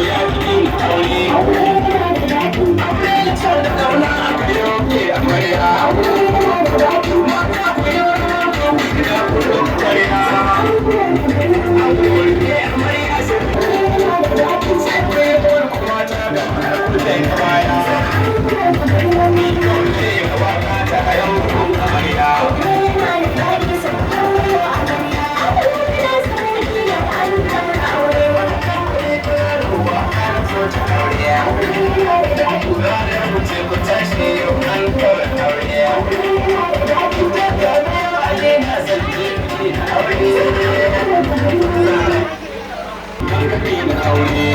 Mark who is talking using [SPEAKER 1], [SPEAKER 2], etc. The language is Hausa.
[SPEAKER 1] ya fi aure.
[SPEAKER 2] Aure yana da daɗi.
[SPEAKER 1] Aure da so da ƙauna aka yi amarya.
[SPEAKER 2] Aure yana da daɗi.
[SPEAKER 1] Mata ku yi rawa ku gida ku kwarya.
[SPEAKER 2] Aure yana da daɗi.
[SPEAKER 1] Aure amarya sai
[SPEAKER 2] Aure yana da daɗi.
[SPEAKER 1] sai ku yi ku mata ga ku da baya.
[SPEAKER 2] Aure yana da daɗi.
[SPEAKER 1] Kauce ga waka ta yau amarya.
[SPEAKER 2] Aure yana da daɗi. Aure amarya. Aure yana sarki yau an daura aure.
[SPEAKER 1] Ruwa an so ta aure.
[SPEAKER 2] Aure yana da daɗi.
[SPEAKER 1] Ranar ku ce ku tashi yau an kawai aure.
[SPEAKER 2] Aure yana da daɗi.
[SPEAKER 1] Daga yau a na zance aure.
[SPEAKER 2] Yana da daɗi.
[SPEAKER 1] Gangami na aure.